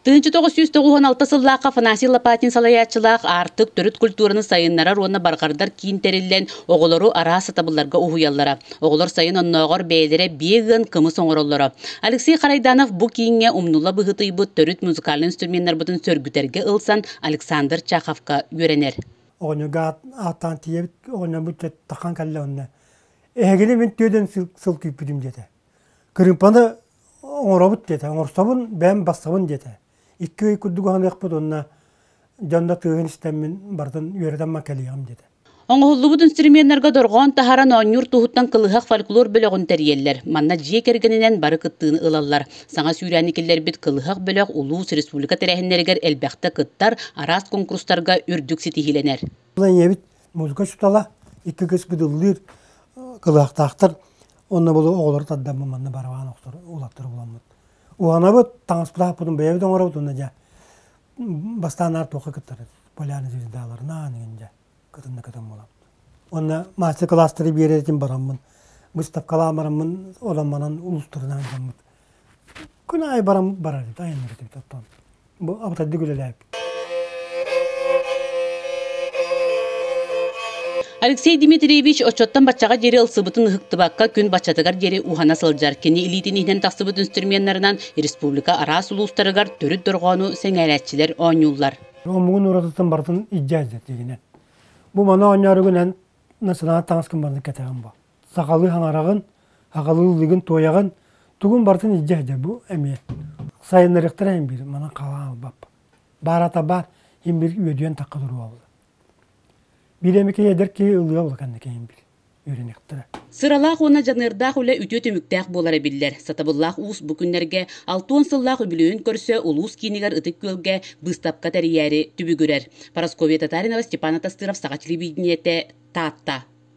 1996 сыллаахха Афанасий Лопатин салайааччылаах Аартык төрүт культураны сайыннарар уонна барҕардар киин тэриллэн, оҕолору араас сатабылларга уһуйаллара. Оҕолор сайын оннооҕор бэйэлэрэ биэ ыан кымыс оҥороллоро. Алексей Харайданов бу кииҥҥэ умнулла быһыытыйбыт төрүт музыкальнай инструменнарбытын сөргүтэргэ ылсан Александр Чаховка үөрэнэр. Оҕонньорго ааттаан тиийэбит, оҕонньорбут тахан кэллэ онно. Эһигини мин түөдэн сыл күүппүтүм диэтэ. Кырыымпаны оҥоробут диэтэ, оҥорсобун, бэйэм бассабын диэтэ. Икки ый курдук уһаныахпыт уонна дьон да тыаһын истэммин барытын үөрэтэн ма кэлиэҕим диэтэ. Оҥоһуллубут инструменнарга дорҕоон таһааран оонньуур туһуттан кылыһах фольклор бөлөҕүн тэрийэллэр. Манна дьиэ кэргэнинэн бары кыттыыны ылаллар. Саҥа сүүрээни киллэрбит кылыһах бөлөх улуус, республика тэрээһиннэригэр элбэхтэ кыттар, араас конкурстарга үрдүк ситиһиилэнэр. Ийэбит музыка учуутала, икки кыыс быдыллыыр кылыһахтаахтар. Онно булу оҕолору тардаммын манна барабаан охсор улаттары буламмыт. Уһанабыт, таҥаспыт ааппытын бэйэбит оҥоробут уонна дьэ бастаан аар туохха кыттарыт Поляна звездаларынан игин дьэ кытынна кытын буолабыт. Уонна мастер-класстары биэрэр этим бараммын, выставкалаан бараммын, онон-манан улуустарынан дьоммут. Күн аайы баран барар эбит, айаннар этибит оттон. Бу абытайдык үлэлээбит. Алексей Дмитриевич оччоттон баччаҕа диэри ылсыбытын ыһыктыбакка күн баччатыгар диэри уһана сылдьар. Кини илиитин иһинэн тахсыбыт инструменнарынан республика араас улуустарыгар төрүт дорҕоону сэҥээрээччилэр оонньууллар. Омугун уратытын барытын илдьэ дигинэн. Бу маны оонньооругунан национальнай таҥаскын барытын кэтэҕин бу. Сахалыы хаҥараҕын, аҕалыы ыллыгын туойаҕын, тугун барытын илдьэ сылдьар бу эмиэ. Сайыннарыахтара иһин биир манан халаан ылбаппын. Баарата баар, иһин биир үөдүйэн тахха туруо Биир эмэ киһи эдэр киһи ылыа улахан киһин бил үөрэниэхтэрэ. Сыралаах уонна дьаныардаах үлэ үтүө түмүктээх буолара биллэр. Сатабыллаах уус бу күннэргэ алтуон сыллаах үбүлүөйүн көрсө улуус киинигэр Ытык Күөлгэ быыстапка тэрийээри түбүгүрэр. Парасковья Татаринова, Степан Атастыров, Саха телевидениетэ, Таатта.